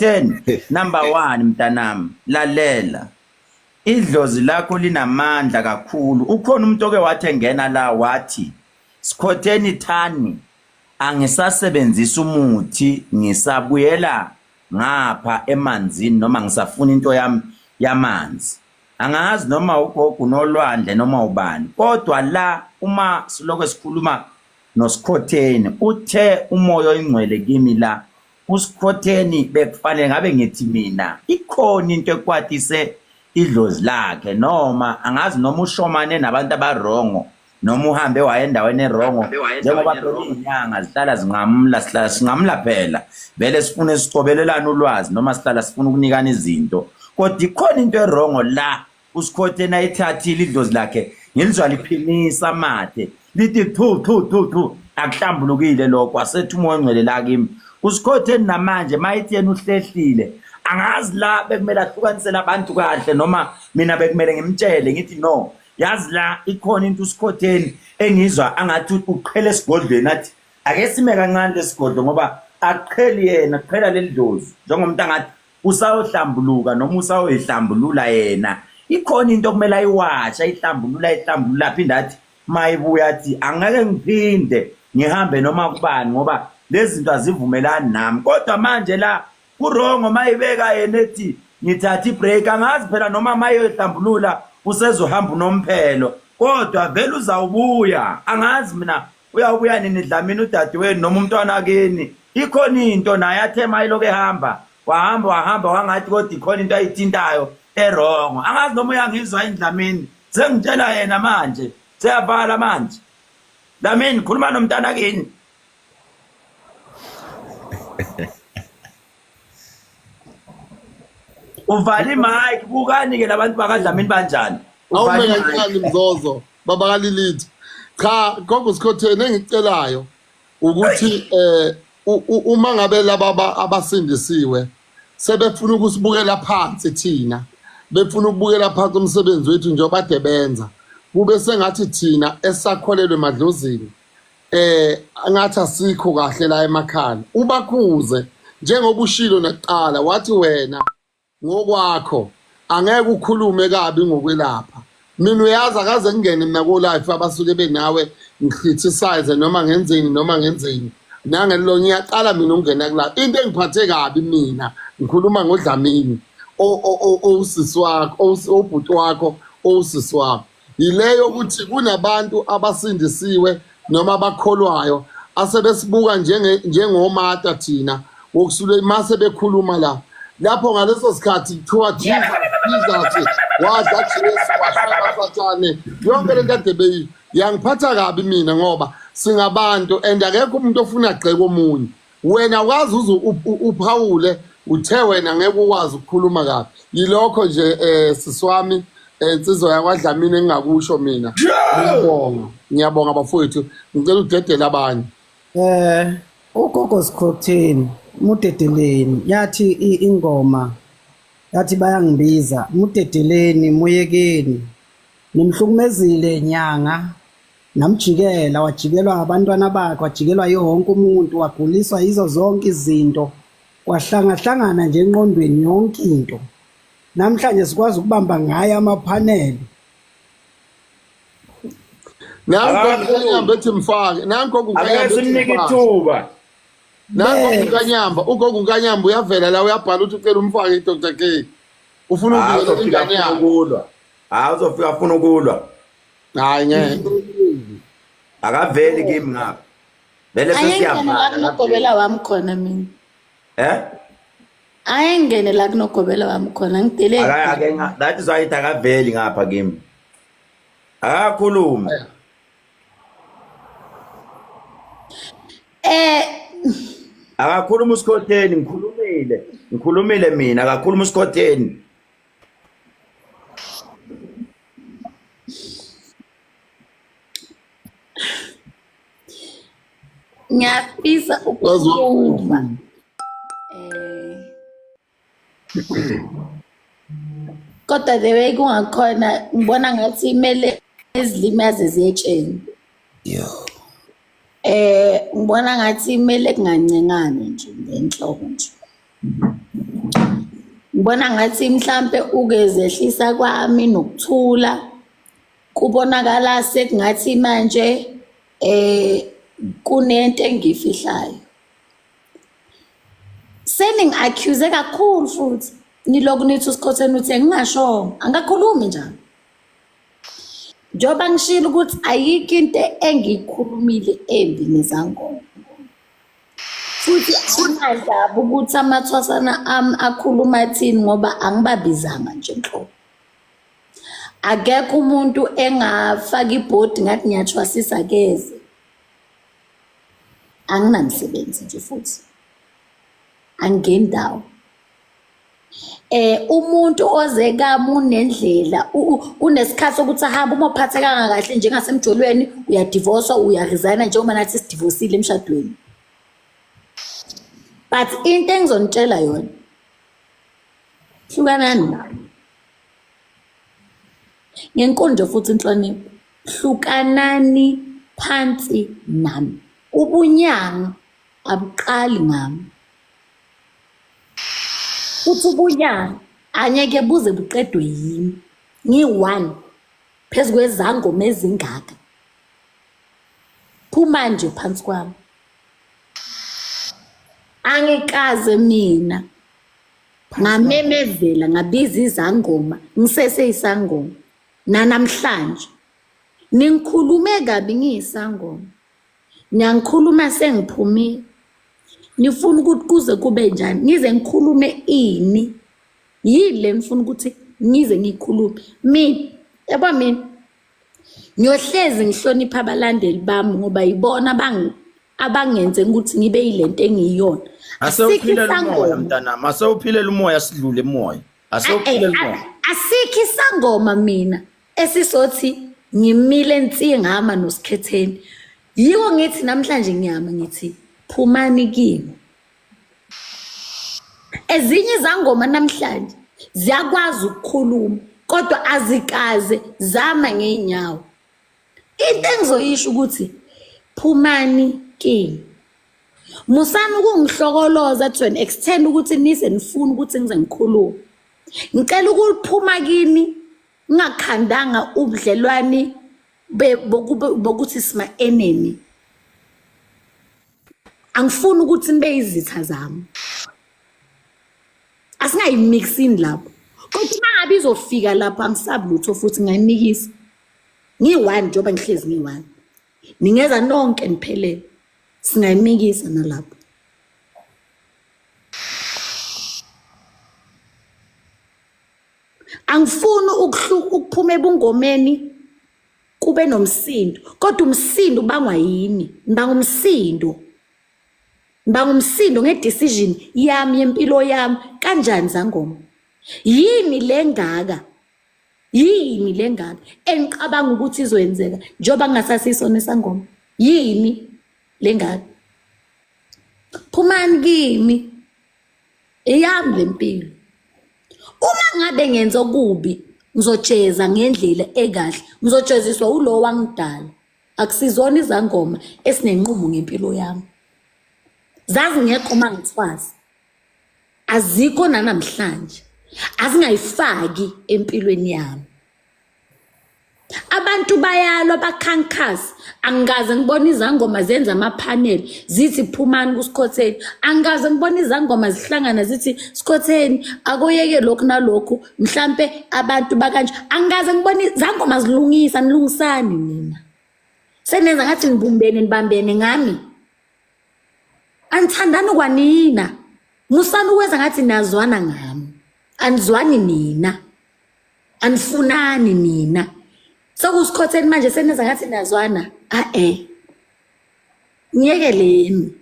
10 number 1 mntanami lalela idlozi lakho linamandla kakhulu ukhona umuntu oke wathi engena la wathi sikhotheni thani angisasebenzisi umuthi ngisabuyela ngapha emanzini noma ngisafuna into yami yamanzi angazi noma ugogo nolwandle noma ubani kodwa la uma silokho sikhuluma nosikhotheni uthe umoya oyingcwele kimi la uSikhotheni bekufanele ngabe ngithi mina ikhona into ekwatise idlozi lakhe noma angazi noma ushomane nabantu abarongo noma uhambe waya endaweni erongo njengoba phela iy'nyanga zihlala zinqamula sihlala sinqamula phela vele sifune sicobelelane ulwazi noma sihlala sifuna ukunikana izinto kodwa ikhona into erongo la uSikhotheni ayithathile idlozi lakhe ngilizwa liphimisa amathe lithi thu thu thu thu akuhlambulukile lokho asethi umoya ongcwele la kimi uSikhotheni namanje mayithi yena uhlehlile angazi la bekumele ahlukanisele abantu kahle noma mina bekumele ngimtshele ngithi no yazi la ikhona into uSikhotheni engizwa angathi uqhele esigodlweni athi ake sime kancane lesigodlo ngoba aqheli yena qhela leli dlozi njengomuntu angathi usayohlambuluka noma usayoyihlambulula yena ikhona into okumele ayiwashe ayihlambulula ayihlambulula aphinde athi mayibuya athi angeke ngiphinde ngihambe noma kubani ngoba lezi zinto azivumelani nami kodwa manje la kurongo mayibeka yena ethi ngithatha ibreak angazi phela noma mayoyihlambulula usezohamba unomphelo kodwa vele uzawubuya angazi mina uyawubuya nini Dlamini udadewenu noma umntwana kini ikhona into naye athe mayiloku ehamba wahamba wahamba wangathi kodwa ikhona into ayithintayo erongo angazi noma uyangizwa yini Dlamini sengitshela yena manje seyavala manje Dlamini khuluma nomntana kini uvala imic bukani ke labantu bakadlamini banjani awume kancane mzozo baba kalilithi cha gogo sikhotheni engicelayo ukuthi eh uma ngabe laba abasindisiwe sebefuna ukusibukela phansi thina befuna ukubukela phansi umsebenzi wethu njengoba kade benza kube sengathi thina esakholelwe emadlozini eh ngathi asikho kahle la emakhaya ubakhuze njengoba ushilo nakuqala wathi wena ngokwakho angeke ukhulume kabi ngokwelapha mina uyazi akaze ngingene mina ko-life abasuke benawe ngicriticize noma ngenzeni noma ngenzeni nangelilo ngiyaqala mina ukungena kula into engiphathe kabi mina ngikhuluma ngodlamini owusisi wakho owubhuti wakho owusisi wakho yileyo ukuthi kunabantu abasindisiwe noma abakholwayo asebesibuka njenge njengomata thina wokusule mase bekhuluma la lapho ngaleso sikhathi kuthiwa Jesus Jesus wadla Jesu washaya sathane yonke lento ade beyi yangiphatha kabi mina ngoba singabantu and akekho umuntu ofuna agxeke omunye wena wazi uze uphawule uthe wena ngeke ukwazi ukukhuluma kabi yilokho nje eh siswami eh, insizwa yakwaDlamini engingakusho mina ngiyabonga ngiyabonga bafowethu ngicela udedele abanye eh ugogo Sikhotheni mudedeleni yathi ingoma yathi bayangibiza mudedeleni muyekeni nimhlukumezile nyanga Namjikela, wajikelwa abantwana bakhe, wajikelwa yiwo wonke umuntu, waguliswa yizo zonke izinto, kwahlangahlangana nje enqondweni yonke into. Namhlanje sikwazi ukubamba ngaye amaphaneli. Nanko uNkanyamba ethi mfake, nanko uNkanyamba ethi simnike ithuba. Nanko uNkanyamba, ugogo uNkanyamba uyavela la uyabhala uthi ucela umfake iDr K. Ufuna ukuvikela ingane yakhe. Ukulwa. Hayi uzofika afuna ukulwa. Hayi ngeke. Akaveli kimi ngapha. Vele Ayengene la sesiyavala. kunogobela wami khona mina. Eh? Ayengene la kunogobela wami khona ngideleli. Aka ake nga that is why ithi akaveli ngapha kimi. Akakhulumi. Eh Akakhuluma uSikhotheni ngikhulumile. Ngikhulumile mina akakhuluma uSikhotheni. Ngiyafisa ukukhuluma. Eh kodwa the way kungakhona ngibona ngathi kumele izilimaze ziyetsheni. Yo. Eh ngibona ngathi kumele kungancengani nje ngenhloko nje. Ngibona ngathi mhlampe ukezehlisa kwami nokuthula kubonakala sekungathi manje kunento engiyifihlayo. Seningi-accuse kakhulu futhi nilokhu nithi uSikhotheni uthi ngingashongo, angakhulumi njalo. Njengoba ngishilo ukuthi ayikho into engiyikhulumile embi nezangoma. Futhi anginandaba ukuthi amathwasana ami akhuluma athini ngoba angibabizanga nje nhlobo. Akekho umuntu engafaka ibhodi ngathi ngiyathwasisa keze. Anginamsebenzi nje futhi. Angingeni ndawo. Umuntu oze kami unendlela unesikhathi sokuthi ahambe uma uphathekanga kahle njengasemjolweni uyadivosa uyaresigna njengoba nathi sidivosile emshadweni. But into engizonitshela yona, hlukanani nami ngenkulu nje futhi inhlonipho, hlukanani phansi nami. Ubunyanga abuqali ngami. Futhi ubunyanga angeke buze buqedwe yimi ngiyi-one phezu kwezangoma ezingaka. Phuma nje phansi kwami. Angikaze mina ngamemezela ngabiza izangoma ngiseseyisangoma nanamhlanje ningikhulume kabi ngiyisangoma. Niyangikhuluma sengiphumile. Nifuna ukuthi kuze kube njani? Ngize ngikhulume ini? Yini le nifuna ukuthi ngize ngikhulume? Mina, yabo mina ngiyohlezi ngihlonipha abalandeli bami ngoba yibona abangenze ukuthi ngibe yilento engiyiyona. Asikho Asewuphilela umoya isangoma. mntanami, asewuphilela umoya sidlule emoya. Asewuphilela umoya. Asikho isangoma mina esisothi ngimile nsi ngama noSikhetheni. Yiko ngithi namhlanje ngiyama ngithi phumani kimi. Ezinye izangoma namhlanje ziyakwazi ukukhuluma kodwa azikaze zama ngeenyawo. Into engizoyisho ukuthi phumani kimi. Musani ukungihlokoloza to an extent ukuthi nize nifune ukuthi ngize ngikhulume. Ngicela ukuphuma kini ngingakhandanga ubudlelwane bokuthi sima enemy. Angifuni ukuthi nibe izitha zami. Asingayimixini lapho. Kodwa uma ngabe izofika lapho angisabi lutho futhi ngayimikisa. Ngiyi-one njengoba ngihlezi ngiyi-one. Ningeza nonke niphelele. Singayimikisa nalapho. Angifuni ukuphuma ebungomeni kube nomsindo, kodwa umsindo ubangwa yini? Ngibanga umsindo. Ngibanga umsindo ngedecision yami yempilo yami kanjani zangoma? Yini lengaka? Yini lengaka engicabanga ukuthi izoyenzeka njengoba ngingasasisona isangoma? Yini lengaka? Phumani kimi. Eyami lempilo. Uma ngabe ngenza okubi ngizojeza ngendlela ekahle, ngizojeziswa ulo wangidala. Akusizona izangoma esinenqumo ngempilo yami. Zazingekho uma ngithwasa. Azikho nanamhlanje. Azingayifaki empilweni yami. Abantu bayalwa bakhankasa. Angikaze ngibone izangoma zenza amaphaneli zithi phumani kuSikhotheni. Angikaze ngibone izangoma zihlangana zithi Sikhotheni akoyeke lokhu nalokhu mhlampe abantu bakanje. Angikaze ngibone izangoma zilungisa, nilungisani nina. Senenza ngathi nibumbene nibambene ngami. Anithandani kwanina. Musani ukwenza ngathi niyazwana ngami. Anizwani nina. Anifunani nina. Sekusikhotheni manje senenza ngathi niyazwana. A-e. Niyekeleni.